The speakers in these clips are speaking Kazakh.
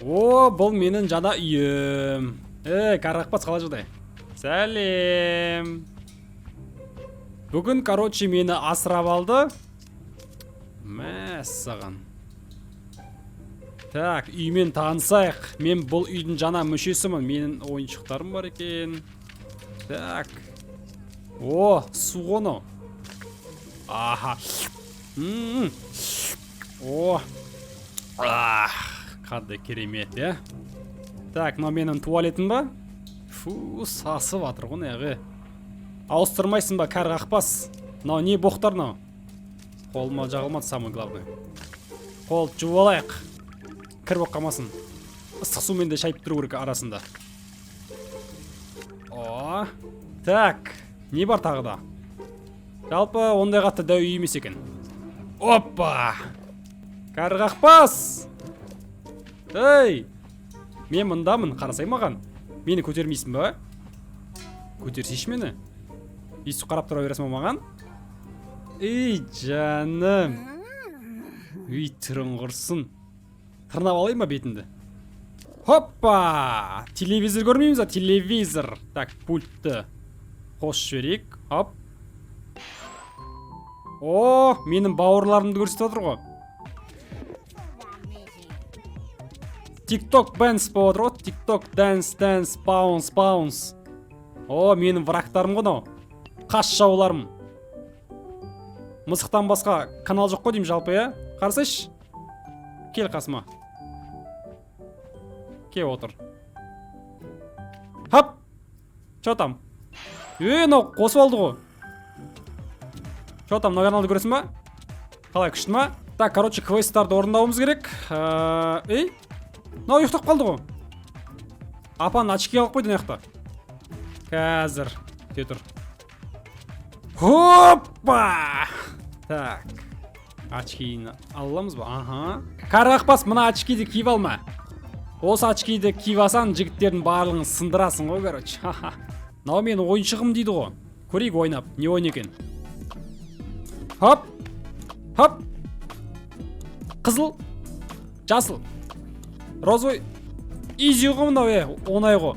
О, бұл менің жаңа үйім. Ей, кәрі қақпас, қалай жағдай? Сәлем. Бүгін, короче, мені асырап алды. Мәссаған. Так, үймен танысайық. Мен бұл үйдің жаңа мүшесімін. Менің ойыншықтарым бар екен. Так. О, су ғой мынау. Аха. О. Ах, қандай керемет, иә? Так, мынау менің туалетім ба? Фу, сасып жатыр ғой неғы. Ауыстырмайсың ба, кәрі қақпас? Мынау не боқтар мынау? Қолыма жағылмады, самое главное. Қол жуып алайық. Кір болып қалмасын. Ыстық сумен де шайып тұру керек арасында. О, так, не бар тағы да? Жалпы ондай қатты дәу үй емес екен. Опа! Кәрі қақпас! Ей! Мен мындамын, қарасай маған. Мені көтермейсің ба? Көтерсейші мені. Өйстіп қарап тұра бересің ба маған? Ей, жаным. Үй, түрің құрсын. Тырнап алайын ба бетіңді? Хоппа! Телевизор көрмейміз ба? Телевизор. Так, пультті қосып жіберейік. Хоп. О, менің бауырларымды көрсетіп отыр ғой. TikTok dance болып отыр ғой. TikTok dance, dance, bounce, bounce. О, менің врагтарым ғой мынау. Қас жауларым. Мысықтан басқа канал жоқ қой деймін жалпы, иә? Қарасайшы. Кел қасыма. Кел, отыр. Хоп! Чё там? Ей, мынау қосып алды ғой. Чё там, мына каналды көресің ба? Қалай, күшті ма? Так, короче, квесттарды орындауымыз керек. Ей, мынау ұйықтап қалды ғой. Апаның очки алып қойды мына жақта. Қазір, күте тұр. Хоппа! Так. Очкині ала аламыз ба? Аха. Кәрі қақпас, мына очкиді киіп алма. Осы очкиді киіп алсаң, жігіттердің барлығын сындырасың ғой, короче. Ха-ха. Мынау менің ойыншығым дейді ғой. Көрейік ойнап, не ойын екен. Хоп. Хоп. Қызыл. Жасыл. Розовый. Изи ғой мынау, е, оңай ғой.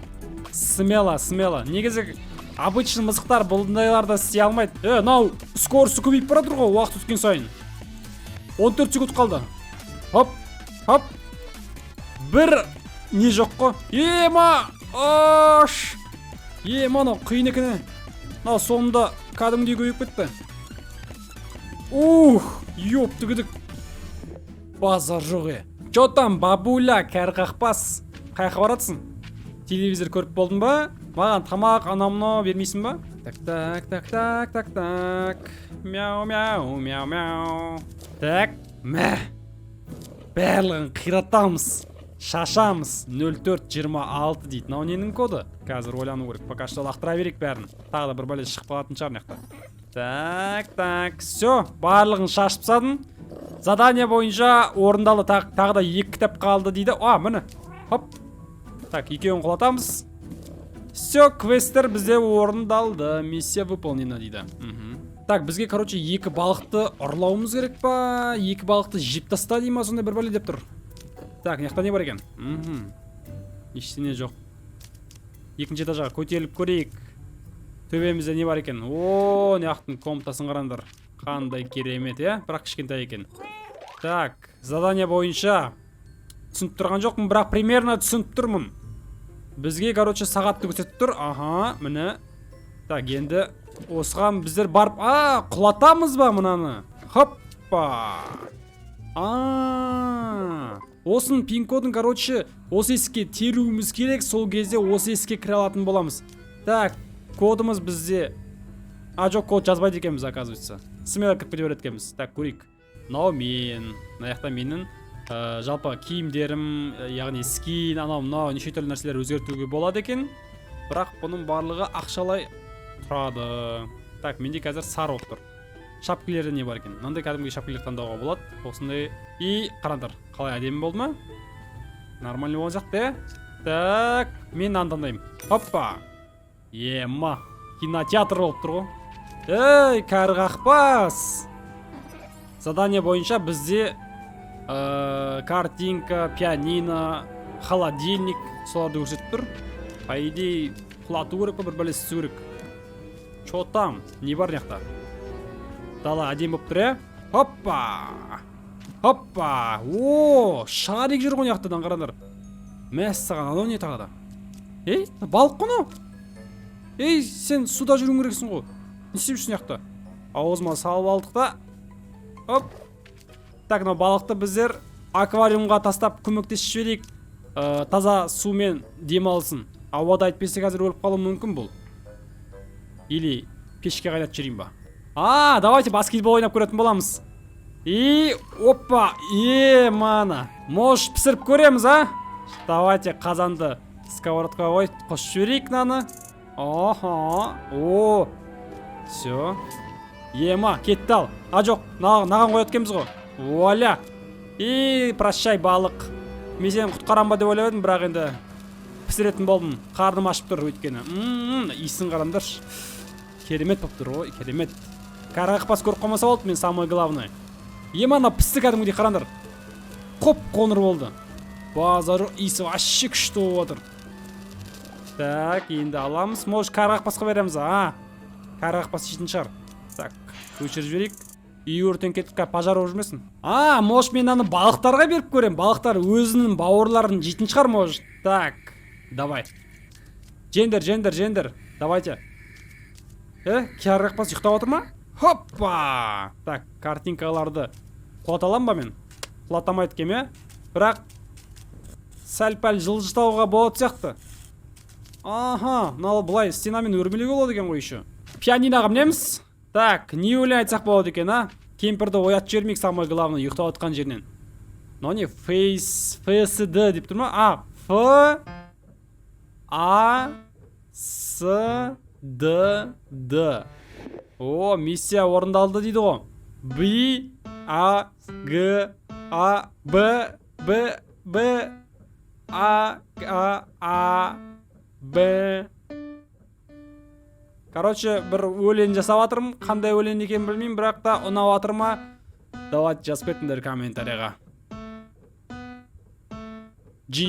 Смело, смело. Негізі обычный мысықтар бұндайларды істей алмайды. Е, мынау скорості көбейіп бара жатыр ғой уақыт өткен сайын. 14 секунд қалды. Хоп. Хоп. Бір не жоқ қой. Ема! Аш! Ема, мынау қиын екен. Е. Мынау соңында кәдімгідей көбейіп кетті. Ух, ёптігідік. Базар жоқ, е. Чё там, бабуля, кәрі қақпас? Қаяққа баратсың? Телевизор көріп болдың ба? Маған тамақ, анау мынау бермейсің ба? Так, так, так, так, так, так. Мяу, мяу, мяу, мяу. Так, мә. Барлығын қиратамыз. Шашамыз. 0426 дейді. Мынау ненің коды? Қазір ойлану керек. Пока что лақтыра берейік бәрін. Тағы да бір бәле шығып қалатын шығар мына жақта. Так, так, все, барлығын шашып тастадым. Задание бойынша орындалды. Тағы да екі кітап қалды дейді. А, міне. Хоп. Так, екеуін құлатамыз. Все, квесттер бізде орындалды. Миссия выполнена дейді. Так, бізге, короче, екі балықты ұрлауымыз керек па? Екі балықты жеп таста дей ма, сондай бір бәле деп тұр. Так, мына жақта не бар екен? Ештеңе жоқ. Екінші этажға көтеріліп көрейік. Төбемізде не бар екен? О, мына жақтың комнатасын қараңдар. Қандай керемет, иә? Бірақ кішкентай екен. Так, задание бойынша түсініп тұрған жоқпын, бірақ примерно түсініп тұрмын. Бізге, короче, сағатты көрсетіп тұр. Аха, міне. Так, енді осыған біздер барып, а, құлатамыз ба мынаны? Хоппа. А, осының пин кодын, короче, осы есікке теруіміз керек, сол кезде осы есікке кіре алатын боламыз. Так, кодымыз бізде. А, жоқ, код жазбайды екенбіз, оказывается. Смело кіріп кете береді екенбіз. Так, көрейік. Мынау мен. Мына жақта менің жалпы киімдерім, яғни скин, анау мынау неше түрлі нәрселер өзгертуге болады екен. Бірақ бұның барлығы ақшалай тұрады. Так, менде қазір сары болып тұр. Шапкілерде не бар екен? Мынандай кәдімгі шапкілер таңдауға болады. Осындай. И қараңдар, қалай әдемі болды ма? Нормальный болған сияқты, иә? Так, мен мынаны таңдаймын. Хоппа. Ема, кинотеатр болып тұр ғой. Ей, кәрі қақпас. Задание бойынша бізде картинка, пианино. Холодильник, соларды көрсетіп тұр. По идее, құлату керек па, бір бәле істеу керек. Че там, не бар мына жақта? Дала әдемі болып тұр, иә. Хоппа, хоппа! О, шарик жүр ғой мына жақтадан, қараңдар. Мәссаған, анау не тағы да? Ей, балық қой мынау. Ей, сен суда жүруің керексің ғой, не істеп жүрсің мына жақта? Аузыма салып алдық та, оп. Так, мынау балықты біздер аквариумға тастап, көмектесіп жіберейік. Таза сумен демалсын ауада, әйтпесе қазір өліп қалуы мүмкін бұл. Или пешке қайнатып жіберейін ба? А, давайте баскетбол ойнап көретін боламыз. И опа, е, мана, может, пісіріп көреміз, а? Давайте қазанды сковородкаға қойып, қосып жіберейік мынаны. Охо, о, все, ема, кетті. Ал, а, жоқ, мынаған қояды екенбіз ғой. Вуаля! И прощай, балық. Мен сені құтқарам ба деп ойлап едім, бірақ енді пісіретін болдым, қарным ашып тұр өйткені. Иісін қараңдаршы, керемет болып тұр ғой, керемет. Кәрі қақпас көріп қалмаса болды, мен самое главное. Ема, ана пісті кәдімгідей, қараңдар, қоп қоңыр болды. Базар жоқ, иісі вообще күшті болып жатыр. Так, енді аламыз, может, кәрі қақпасқа береміз. А, кәрі қақпас жейтін шығар. Так, өшіріп жіберейік. Үй өртеніп кетіп, қазір пожар болып жүрмесін. А, может, мен аны балықтарға беріп көремін, балықтар өзінің бауырларын жейтін шығар, может. Так, давай, жеңдер, жеңдер, жеңдер, давайте. Е, кәрі қақпас ұйықтап отыр ма? Хоппа! Так, картинкаларды құлата аламын ба мен? Құлата алмайды екенмін, иә, бірақ сәл пәл жылжытауға болады сияқты. Аха, мынау былай стенамен өрмелеуге болады екен ғой. Еще пианиноға мінеміз. Так, не өлең айтсақ болады екен? А, кемпірді оятып жібермейік, самое главное, ұйықтап жатқан жерінен. Мынау не, фейс, ф, с, д деп тұр ма? А, Ф, А, С, Д, Д. О, миссия орындалды дейді ғой. Б, А, Г, А, Б, Б, Б, А, А, А, Б. Короче, бір өлең жасап жатырмын, қандай өлең екенін білмеймін, бірақ та ұнап жатыр ма? Давайте, жазып кетіңдер комментарийға. G.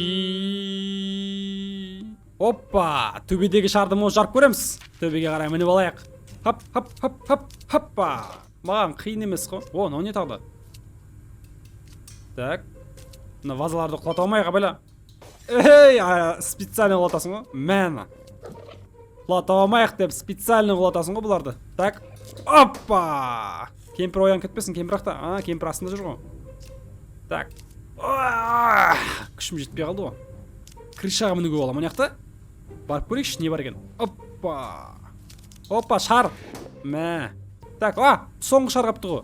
Оппа, төбедегі шарды может жарып көреміз. Төбеге қарай мініп алайық. Хоп, хоп, хоп, хоп, хоппа. Маған қиын емес қой. О, мынау не тағы да? Так, мына вазаларды құлата алмайық, абайла. Ей, а, специально құлатасың ғой. Мәні, құлата алмайық деп специально құлатасың ғой бұларды. Так, оппа! Кемпір оянып кетпесін. Кемпір жақта. А, кемпір астында жүр ғой. Так. А, күшім жетпей қалды ғой. Крышаға мінуге бола ма? Мына жақта барып көрейікші, не бар екен. Оппа, опа, шар, мә. Так, а, соңғы шар қалыпты ғой,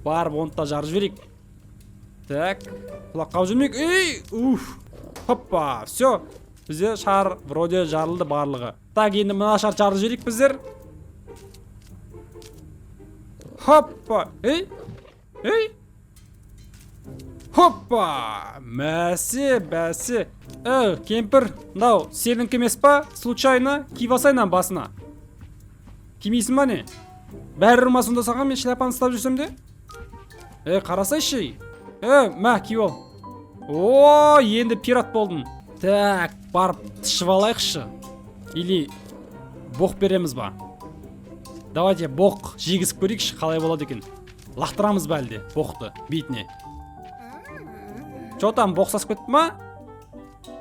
барып оны да жарып жіберейік. Так, құлап қалып жүрмейік. Ей, уф, хоппа, все, бізде шар вроде жарылды барлығы. Так, енді мына шар жарып жіберейік біздер. Хоппа! Ей, ей, хоппа! Мәсе, бәсе! Ә, кемпір, мынау сенікі емес па случайно? Киіп алсай мынаны басына. Кимейсің ба, не? Бәрібір ма сонда саған, мен шляпаны ұстап жүрсем де? Е, қарасайшы. Е, мә, киіп ал. О, енді пират болдың. Так, барып тышып алайықшы. Или боқ береміз ба? Давайте боқ жегізіп көрейікші, қалай болады екен. Лақтырамыз ба әлде боқты бетіне? Че там, боқ сасып кетті ма?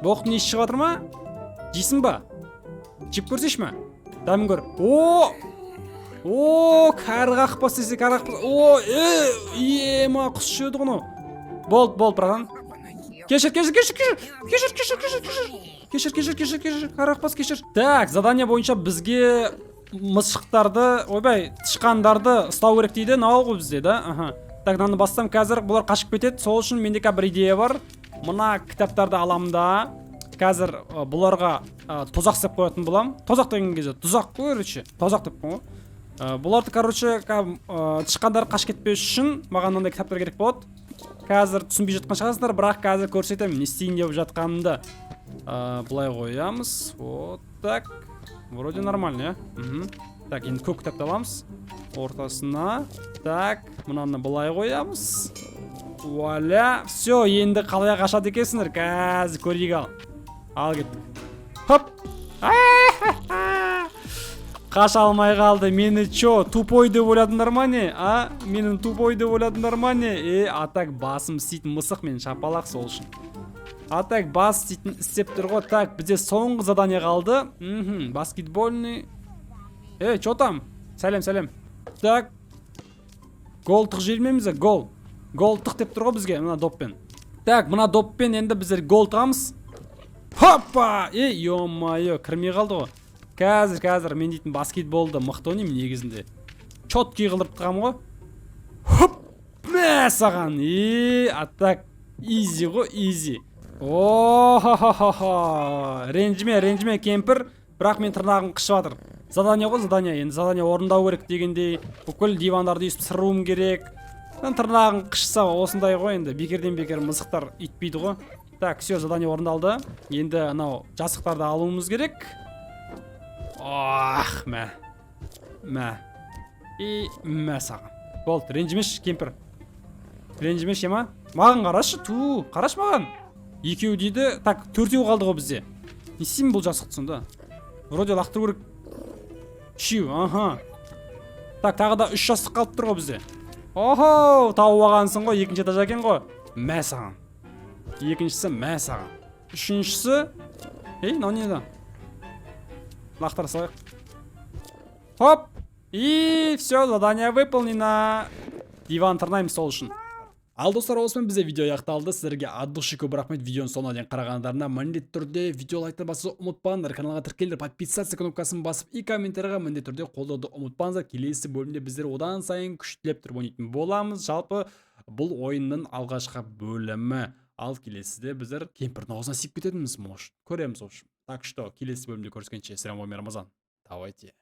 Боқтың иісі шығып жатыр ма? Жейсің ба? Жеп көрсейші ма, дәмін көр. О, о, кәрі қақпас десе, кәрі қақпас. О, е, ема, құсып жіберді ғой мынау. Болды, болды, братан, кешір, кешір, кешір, кешір, кешір, кешір, кешір, кешір, кешір, кешір, кешір, кешір, кәрі қақпас, кешір. Так, задание бойынша бізге мысықтарды, ойбай, тышқандарды ұстау керек дейді. Мынау ғой бізде да. Аха, так, мынаны бассам, қазір бұлар қашып кетеді. Сол үшін менде қазір бір идея бар. Мына кітаптарды аламын да, қазір бұларға тозақ істеп қоятын боламын. Тозақ деген кезде тұзақ қой, короче, тозақ деппін ғой. Бұларды, короче, тышқандар қашып кетпес үшін маған мынандай кітаптар керек болады. Қазір түсінбей жатқан шығарсыздар, бірақ қазір көрсетемін не істейін деп жатқанымды. Былай қоямыз, вот так, вроде нормально, иә. Так, енді көк кітапты аламыз ортасына. Так, мынаны былай қоямыз. Вуаля, все, енді қалай қашады екенсіңдер, қазір көрейік. Ал, ал, кеттік. Хоп! Қаша алмай қалды. Мені чё, тупой деп ойладыңдар ма, не? А, мені тупой деп ойладыңдар ма, не? Е, а так басым істейтін мысық мен, шапалақ сол үшін. А так бас істейтін істеп тұр ғой. Так, бізде соңғы задание қалды. Баскетбольный. Ей, чё там? Сәлем, сәлем. Так, гол тық жібермейміз бе? Гол, гол тық деп тұр ғой бізге мына доппен. Так, мына доппен енді біздер гол тығамыз. Хоппа! Ей, ё-моё, кірмей қалды ғой. Қазір, қазір, мен дейтін баскетболды мықты ойнаймын негізінде. Четкий қылдырып тығамын ғой. Хоп! Мә саған! Е, а так изи ғой, изи. О, хо хо хо хо. Ренжіме, ренжіме, кемпір, бірақ мен тырнағым қышып жатыр. Задание ғой, задание. Енді задание орындау керек дегендей, бүкіл дивандарды өйстіп сыруым керек. Тырнағың қышса, осындай ғой енді, бекерден бекер мысықтар үйтпейді ғой. Так, все, задание орындалды. Енді анау жастықтарды алуымыз керек. Ах, мә. Мә. И мә саған. Болды, ренжімеші, кемпір. Ренжімеші, ма? Маған қарашы, ту, қарашы маған. Екеу дейді. Так, төртеу қалды ғой бізде. Не істеймін бұл жастықты сонда? Вроде лақтыру керек. Үшеу, аха. Так, тағы да үш жастық қалып тұр ғой бізде. Охо, тауып алғансың ғой, екінші этаж екен ғой. Мә саған. Екіншісі, мә саған. Үшіншісі, ей, мынау не еді? Лақтыра салайық. Хоп! И все, задание выполнено. Диван тырнаймыз сол үшін. Ал, достар, осымен бізде видео аяқталды. Сіздерге от души көп рахмет видеоның соңына дейін қарағандарына. Міндетті түрде видео лайкты басуды ұмытпаңдар, каналға тіркеліңдер, подписаться кнопкасын басып и комментарийға міндетті түрде қолдауды ұмытпаңыздар. Келесі бөлімде біздер одан сайын күштілеп тұрып ойнайтын боламыз. Жалпы, бұл ойынның алғашқы бөлімі. Ал келесіде біздер кемпірдің аузына сиіп кететінбіз, может. Көреміз, в общем. Так что келесі бөлімде көріскенше, с вами Рамазан. Давайте.